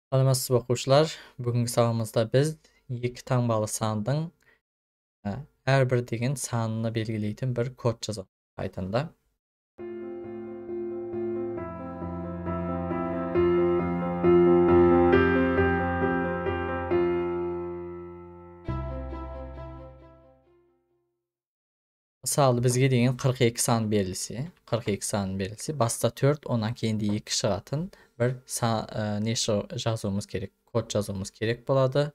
Саламатсыз ба, оқушылар? Бүгінгі сабағымызда біз екі таңбалы сандың әрбір деген санını белгілейтін бір код жазамыз Python'да. Мысалы, бізге деген 42 сан берілсе, 42 сан берілсе, баста 4, онан кейін де 2 шығатын бір не жазуымыз керек, код жазуымыз керек болады.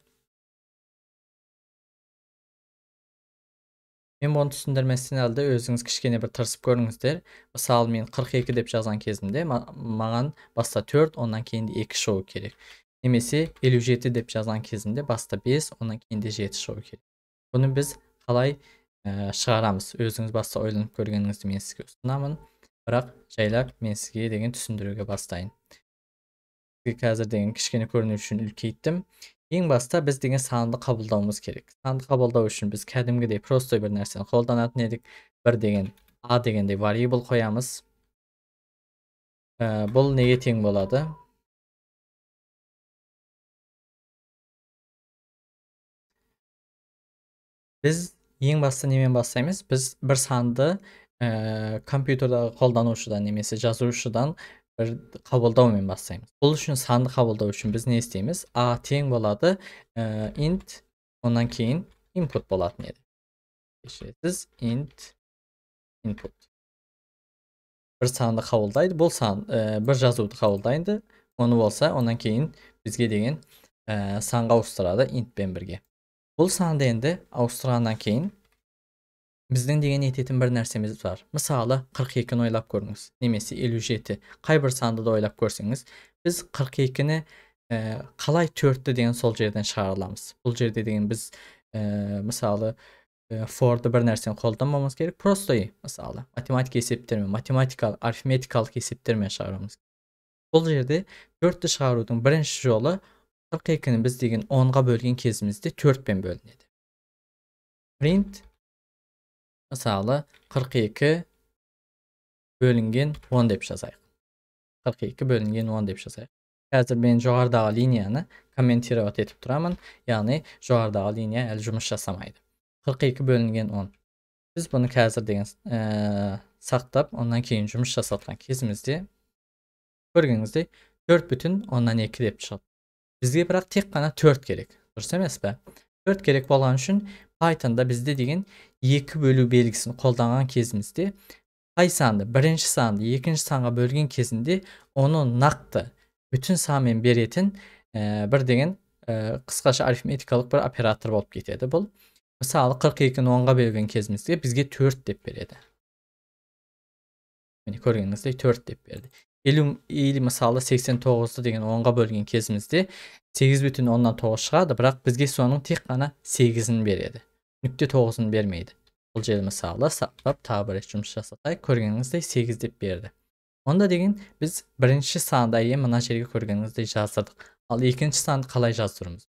Мен бұны түсіндірместен әлде өзіңіз кішкене бір тырысып көріңіздер. Мысалы, мен 42 деп жазған кезімде маған баста 4, онан кейін де 2 шығу керек. Немесе 57 деп жазған кезімде баста 5, онан кейін де 7 шығу керек. Бұны біз қалай шығарамыз? Өзіңіз баста ойланып көргеніңізді мен сізге ұсынамын. Бірақ жайлап мен сізге деген түсіндіруге бастайын. Сізге қазір деген кішкене көріну үшін үлкейттім. Ең баста біз деген санды қабылдауымыз керек. Санды қабылдау үшін біз кәдімгідей простой бір нәрсені қолданатын едік. Бір деген а дегендей variable қоямыз. Бұл неге тең болады? Біз ең баста немен бастаймыз? Біз бір санды компьютердағы қолданушыдан немесе жазушыдан бір қабылдаумен бастаймыз. Бұл үшін санды қабылдау үшін біз не істейміз? А тең болады, int, онан кейін input болатын еді. Кешіресіз, int input. Бір санды қабылдайды, бұл сан бір жазуды қабылдайды. Оны болса, онан кейін бізге деген санға ауыстырады intпен бірге. Бұл санды енді ауыстырғаннан кейін біздің деген ететін бір нәрсеміз бар. Мысалы, 42-ні ойлап көріңіз, немесе 57. Қай бір санды да ойлап көрсеңіз, біз 42-ні қалай 4-ті деген сол жерден шығара аламыз. Бұл жерде деген біз мысалы for-ды бір нәрсені қолданбауымыз керек. Простой, мысалы, математика есептермен, математикалық, арифметикалық есептермен шығаруымыз керек. Бұл жерде 4-ті шығарудың бірінші жолы 42-ні біз деген 10-ға бөлген кезімізде 4-пен бөлінеді. Print мысалы 42 бөлінген 10 деп жазайық. 42 бөлінген 10 деп жазайық. Қазір мен жоғарыдағы линияны комментировать етіп тұрамын, яғни жоғарыдағы линия әлі жұмыс жасамайды. 42 бөлінген 10. Біз бұны қазір деген сақтап, онан кейін жұмыс жасатқан кезімізде көргеніңіздей 4,2 деп шығады. Бізге бірақ тек қана 4 керек. Дұрыс емес пе? 4 керек болған үшін Python'да бізде деген 2 бөлу белгісін қолданған кезімізде қай санды, бірінші санды екінші санға бөлген кезінде оны нақты бүтін санмен беретін бір деген қысқаша арифметикалық бір оператор болып кетеді бұл. Мысалы, 42-ні 10-ға бөлген кезімізде бізге 4 деп береді. Міне көргеніңіздей 4 деп берді. Или мысалы 89-ды деген 10-ға бөлген кезімізде 8,9 шығады, бірақ бізге соның тек қана 8-ін береді. Нүкте 9-ын бермейді. Бұл жерде мысалы сақтап тағы бір рет жұмыс жасатайық, көргеніңіздей 8 деп берді. Онда деген біз бірінші санды әйел мына жерге көргеніңіздей жаздырдық. Ал екінші санды қалай жаздырамыз?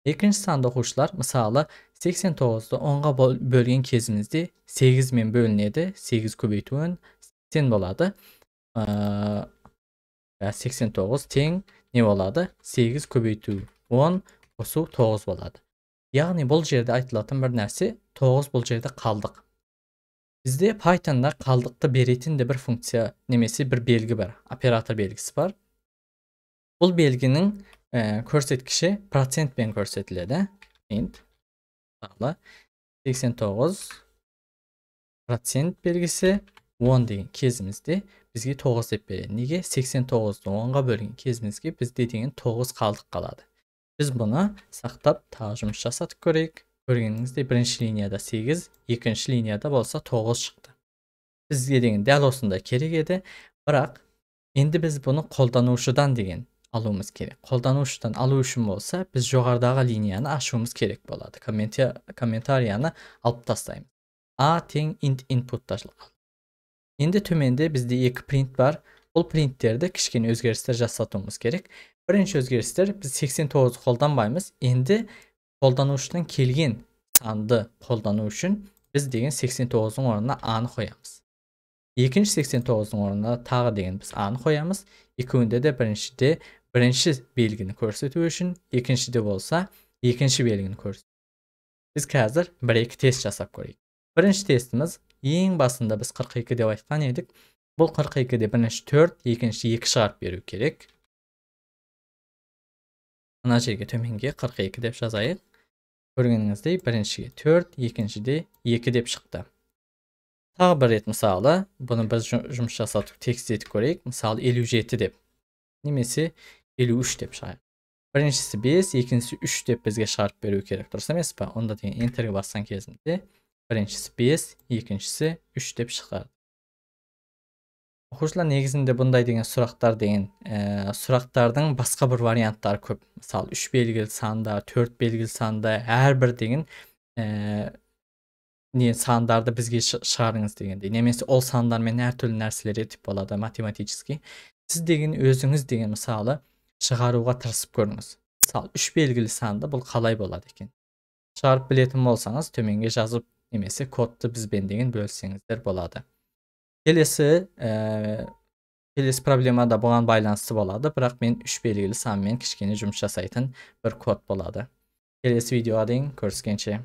Екінші санды оқушылар, мысалы 89-ды 10-ға бөлген кезімізде 8 мен бөлінеді, 8 көбейту 10, 80 болады. 89 тең не болады? 8 көбейту 10 қосу 9 болады. Яғни бұл жерде айтылатын бір нәрсе 9 бұл жерде қалдық. Бізде Python'да қалдықты беретін де бір функция немесе бір белгі бар, оператор белгісі бар. Бұл белгінің көрсеткіші процентпен көрсетіледі. Int мысалы 89% белгісі 10 деген кезімізде бізге 9 деп береді. Неге? 89-ды 10-ға бөлген кезімізге бізде деген 9 қалдық қалады. Біз бұны сақтап тағы жұмыс жасатып көрейік. Көргеніңіздей бірінші линияда 8, екінші линияда болса 9 шықты. Бізге деген дәл осындай керек еді, бірақ енді біз бұны қолданушыдан деген алуымыз керек. Қолданушыдан алу үшін болса, біз жоғарыдағы линияны ашуымыз керек болады. Комментарияны алып тастаймыз. А тең int input ашылған. Енді төменде бізде екі принт бар. Бұл принттерді кішкене өзгерістер жасатуымыз керек. Бірінші өзгерістер, біз 89 қолданбаймыз. Енді қолданушыдан келген санды қолдану үшін біз деген 89-ның орнына А-ны қоямыз. Екінші 89-ның орнына тағы деген біз А-ны қоямыз. Екеуінде де біріншіде бірінші белгіні көрсету үшін, екіншіде болса екінші белгіні көрсету. Біз қазір бір-екі тест жасап көрейік. Бірінші тестіміз, ең басында біз 42 деп айтқан едік. Бұл 42-де бірінші 4, екінші 2 шығарып беру керек. Мына жерге төменге 42 деп жазайық. Көргеніңіздей, біріншіге 4, екіншіде 2 деп шықты. Тағы бір рет мысалы, бұны біз жұмыс жасатып текст етіп көрейік. Мысалы, 57 деп, немесе 53 деп шығайық. Біріншісі 5, екіншісі 3 деп бізге шығарып беру керек, дұрыс емес па? Онда деген Enter-ге басқан кезімде біріншісі 5, екіншісі 3 деп шығады. Оқушылар, негізінде бұндай деген сұрақтар деген, сұрақтардың басқа бір варианттары көп. Мысалы, 3 белгілі санда, 4 белгілі санда, әрбір деген не сандарды бізге шығарыңыз дегендей. Немесе ол сандармен әртүрлі нәрселер етіп болады математический. Сіз деген өзіңіз деген мысалы шығаруға тырысып көріңіз. Мысалы, 3 белгілі санды бұл қалай болады екен? Шығарып білетін болсаңыз, төменге жазып немесе кодты бізбен деген бөліссеңіздер болады. Келесі проблема да бұған байланысты болады, бірақ мен 3 белгілі санмен кішкене жұмыс жасайтын бір код болады. Келесі видеоға дейін көріскенше.